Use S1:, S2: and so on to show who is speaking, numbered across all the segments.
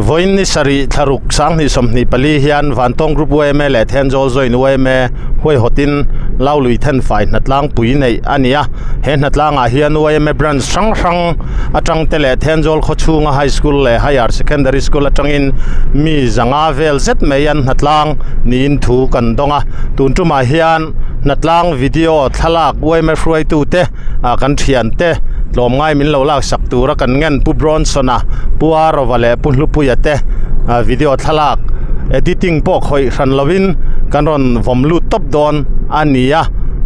S1: Vawiin ni sarih thlaruk 2024 hian Vantawng Group yma leh Thenzawl Joint yma huaihawtin Laului Thenfai hnatlangpui neih a ni a. He hnatlangah hian yma branch hrang hrang atang te leh Thenzawl khawchhunga High School leh Higher Secondary School atangin mi zanga vel zet mai an hnatlang niin thu kan dawng a. Tun tumah hian hnatlang video thlalak yma hruaitute ah kan thiante tlawmngai min lo laksak tura kan ngen Pu Bronson-a, Pu Arova leh Pu Hlupuia te video thlalak editing pawh khawih hran lovin kan rawn vawm lut tawp dawn a ni a,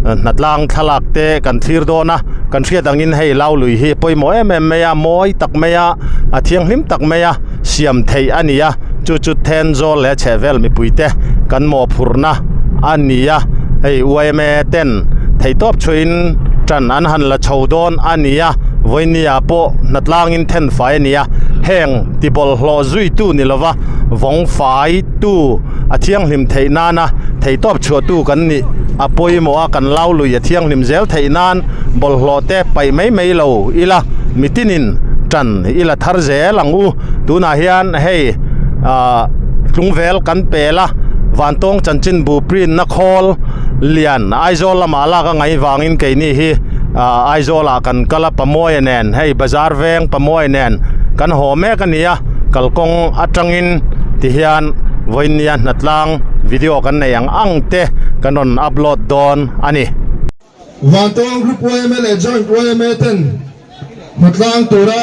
S1: hnatlang thlalak te kan thlir dawn a, kan hriat angin hei Laului hi pawimawh em em mai a, mawi tak mai a, a thianghlim tak mai a, siam theih a ni a, chu chu Thenzawl leh chhehvel mipuite kan mawhphurhna a ni a, hei yma ten theihtawp chhuahin tan an han la chho dawn a ni a, vawinia pawh hnatlangin thenfai a ni a, heng ti bawlhhlawh zuitu ni lova vawng faitu a thianghlim theih nana theihtawp chhuahtu kan nih a pawimawh a, kan lau lui a thianghlim zel theih nan bawlhhlawh te paih mai mai lo ila mitinin tan ila thar zel ang u, tunah hian hei ah tlungvel kan pel a Vantawng chanchinbu print na khawl lian Aizawl lamah lak a ngaih vangin keini hi ah Aizawl ah kan kal a Pamawia nen hei bazar veng Pamawia nen kan haw mek a ni a kalkawng atangin tihian vawinia hnatlang video kan nei ang ang te kan rawn upload dawn a ni.
S2: Vantawng Group yma leh Joint yma ten hnatlang tura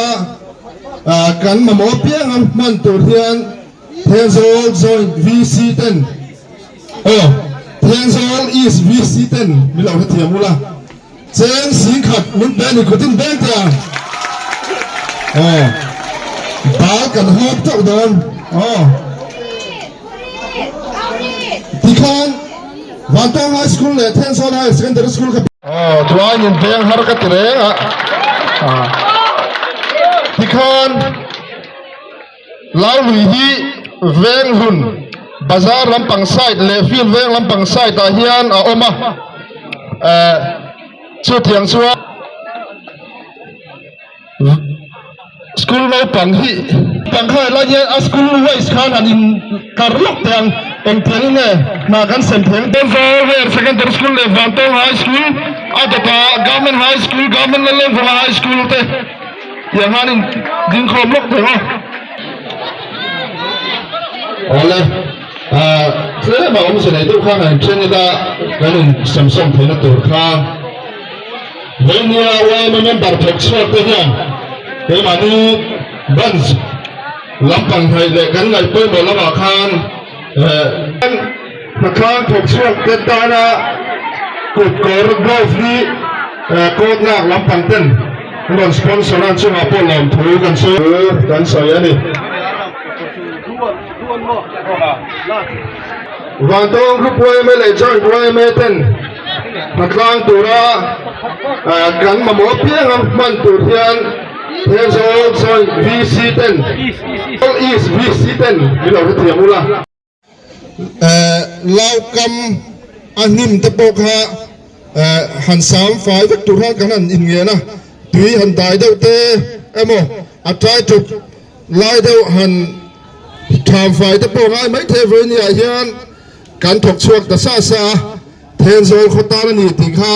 S2: kan mamawh apianga hman tur hian Thenzawl Joint VC ten aw Thenzawl East VC ten min lo hrethiam ula cheng singkhat min pe a ni khutin beng teh ang aw bal kan hawp teuh dawn aw tikhan Vantawng High School leh Thenzawl Higher Secondary School kha aw chuan in beng har ka ti reng a tikhan Laului hi veng hlun bazar lampang side leh field veng lampang side ah hian a awm a eh chutiang chuan school naupang hi pang kha helai hian a school wise khan han in kar lawk teh ang engtiang in nge hna kan sem thei ang. Aizawl Higher Secondary School leh Vantawng High School a dawtah Government High School, Government Lalengvunga High School te. Tiang hianin ding khawm lawk thei a. Awle, tlem a awmze nei deuh khan a inthen ila kan in samsam theihna tur kha Vainia yma member thawk chhuak te hian keimahni branch lampang hnaih leh kan ngaih pawimawh lamah khan hnathlang thawk chhuak te tana kut kawr glove hi coat lak lampang ten rawn sponsor a chungah pawh lawmthu kan sawi kan sawi a ni. Vantawng Group yma leh Joint yma ten hnathlang tura kan mamawh apianga hman tur hian Thenzawl Joint VC ten East VC ten min lo hrethiam ula. Laukam a hnim te pawh kha han sam fai vek tur khan kan han inngen a, tui han dai deuh te emaw a tai thup lai deuh han tham fai te pawh ngai mai thei vawinia hian kan thawk chhuak ta sa sa a, Thenzawl khaw tan a ni tih kha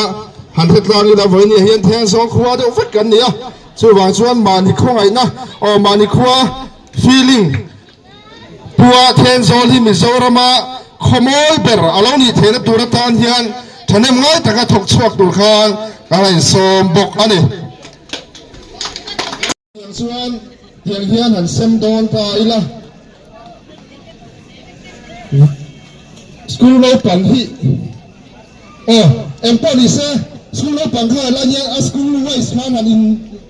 S2: han hre tlang ila vawinia hian Thenzawl khua deuh vek kan ni a, chuvang chuan mahni khawngaihna aw mahni khua feeling Pua Thenzawl hi Mizorama khawmawi ber a lo nih theihna tur atan hian thahnem ngai taka thawk chhuak tur khan kan a insawm bawk a ni. Tiang chuan tiang hian han sem dawn ta ila school naupang hi aw engpawh ni se school naupang kha helai hian a school wise khan han in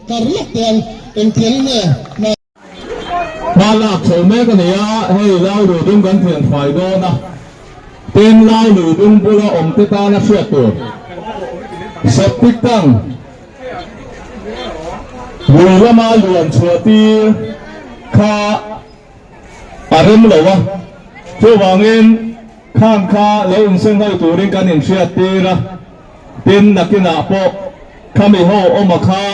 S2: kar lawk teh ang engtiang in nge hna.
S3: Hma lak chho mek a ni a, hei Laului dung kan thian fai dawn a, tin Laului dung bula awm te tana hriat tur septic tank lui lama luan chhuah tir kha a rem lo a, chuvangin khang kha lo inseng ho turin kan inhriat tir a, tin nakinah pawh Khami ho awma kha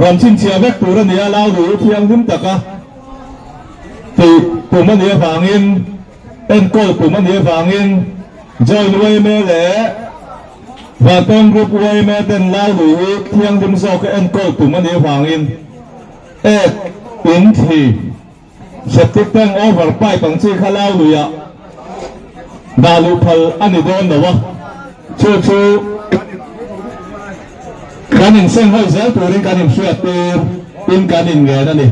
S3: rawn chhinchhiah vek tur a ni a, Laului thianghlim taka. kum a nih avangin enkawl kum a nih avangin Joint yma leh Vantawng Group yma ten Laului hi thianghlim zawka enkawl tum a nih avangin ek in thi septic tank over pipe ang chi kha Lauluiah dah luh phal a ni dawn lo a, chu chu kan insengho zel turin kan inhriat tir in kan inngen a ni.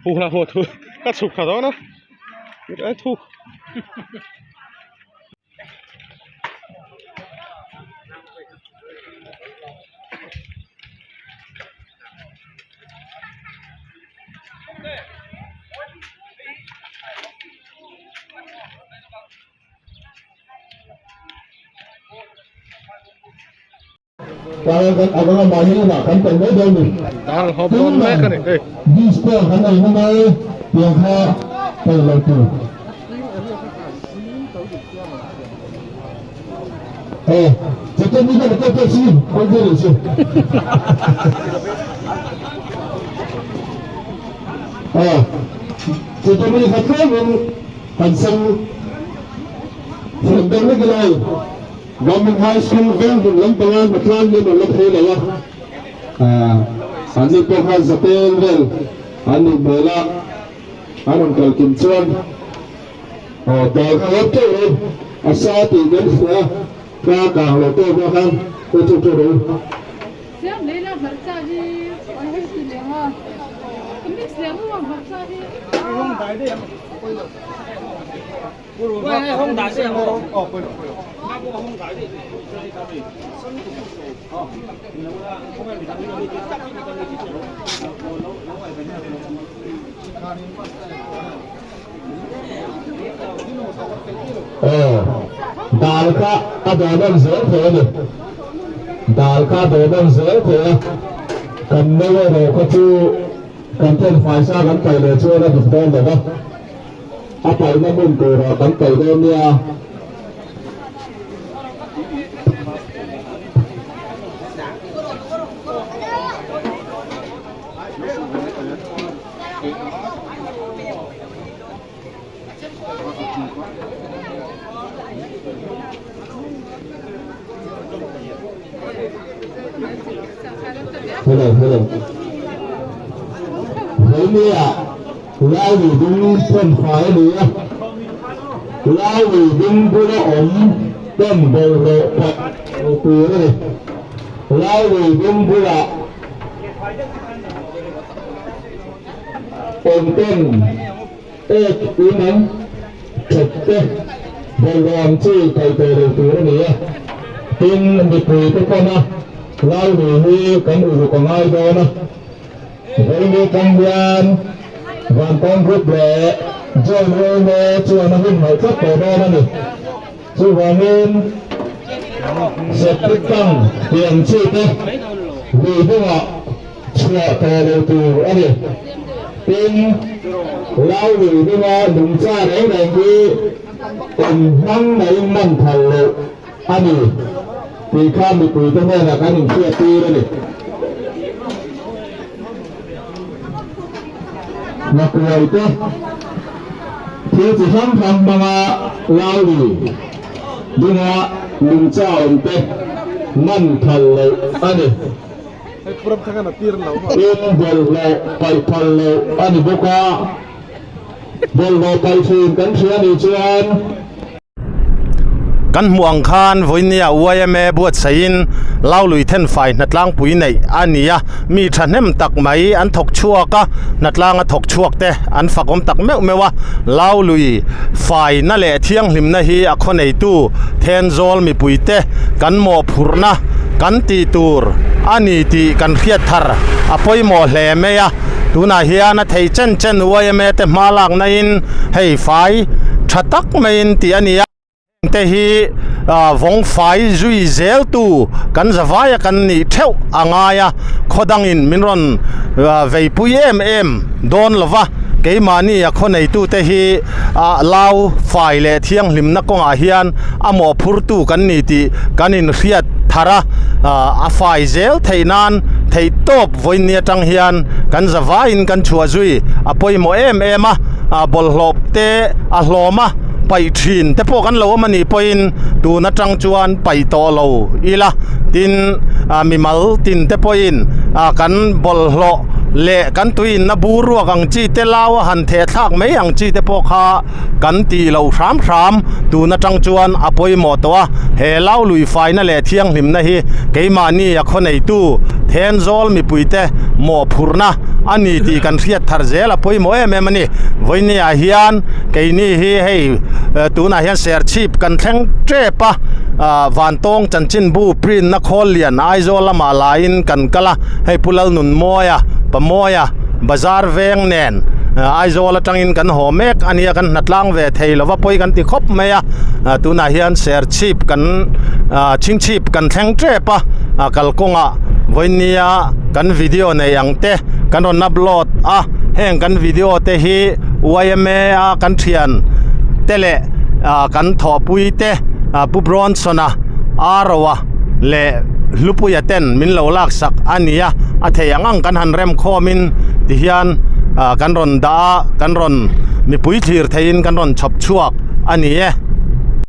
S4: Ka chhuk thla dawn a thuk. Dar an hawp dawn mek a ni hei.
S2: Government High School veng hmun lampanga hnatlang hian an la phei lo a, an ni pawh khan zateng vel an nih hmel a, an rawn kal kim chuan aw dal kha rawp teuh rawh a sa tih kan hria a, ka kang lo teuh pawh khan aw teuh teuh rawh u.
S5: Siam lei la hmarcha hi a healthy lem a, ka mix lem u a hmarcha hi.
S2: Dal kha a dawn awm zel thei a ni. Dal kha a dawn awm zel thei a, kan no erawh kha chu kan thenfai sa kan paih leh chuan a dik dawn lo va. A paihna hmun turah kan paih dawn nia. Hello hello. Vawimia Laili ding pen fai a ni a, Laili ding bula awm pen bawlhhlawh paih lo tur a ni. Laili ding bulah awm pen ek in an that te bawlhhlawh ang chi paih tawh lo tur a ni a. Tin, mipui te pawn a Laili hi kan uluk a ngai dawn a. Vawiin atang hian Vantawng Group leh Join Yma chuan a hun hauh tlat tawh dawn a ni. Chuvangin septic tank tih ang chi te lui dungah chhuah tawh lo tur a ni. Tin, Lau lui dunga nungcha reng reng hi eng hmang maiin man phal loh a ni tih kha mipuite hnenah kan inhriat tir a ni. Nghakuaite thil chi hrang hrang hmanga Lauri dinga lungcha awmte man phal loh a ni. Tin, bawlhhlawh paih phal loh a ni bawk a, bawlhhlawh paih thin kan hria nih chuan,
S1: Kan hmuh ang khan vawinia yma buatsaihin Laului thenfai hnatlangpui neih a ni a, mi thahnem tak mai an thawk chhuak a, hnatlanga thawk chhuak te an fakawm tak meuh meuh a, Laului faina leh thianghlimna hi a khaw neitu Thenzawl mipuite kan mawhphurhna kan tih tur a ni tih kan hriat thar a pawimawh hle mai a, tunah hian a theih chen chen yma te hma lakna in hei fai tha tak maiin tih a ni a te hi vawng fai zui zel tu kan zavaia kan nih theuh a ngai a khaw dangin min rawn vei pui em em dawn lo va keimahni a khaw neitu te hi lau fai leh thianghlimna kawngah hian a mawhphurtu kan ni tih kan inhriat thar a a fai zel theih nan theih tawp vawiin atang hian kan zavaiin kan chhuah zui a pawimawh em em a. ah bawlhhlawh te a hlawm a paih thin te pawh kan lo awm a nih pawhin tun atang chuan paih tawh lo ila tin ah mimal tin te pawhin ah kan bawlhhlawh leh kan tui inna bur ruak ang chi te lau a han theh thlak mai ang chi te pawh kha kan tih loh hram hram tun atang chuan a pawimawh tawh a he lau lui faina leh thianghlimna hi keimahni a khaw neitu. Thenzawl mipuite mawhphurhna a ni tih kan hriat thar zel a pawimawh em em a ni. Vawinia hian keini hi hei tunah hian Serchhip kan thleng tep a, Vantawng chanchinbu print na khawl lian Aizawl lamah laiin kan kal a, hei Pu Lalnunmawia, Pamawia, Bazar veng nen Aizawl atangin kan haw mek a nia, kan hnatlang ve thei lova pawi kan ti khawp mai a, tunah hian Serchhip kan Chhingchhip kan thleng tep a, kalkawngah vawinia kan video nei ang te kan rawn upload a, heng kan video te hi yma a kan thian te leh kan thawhpui te Pu Bronson-a, Arrow-a leh Hlupuia ten min lo laksak a ni a, a thei ang ang kan han rem khawmin tihian kan rawn dah a, kan rawn mipui thlir theihin kan rawn chhawp chhuak a ni e.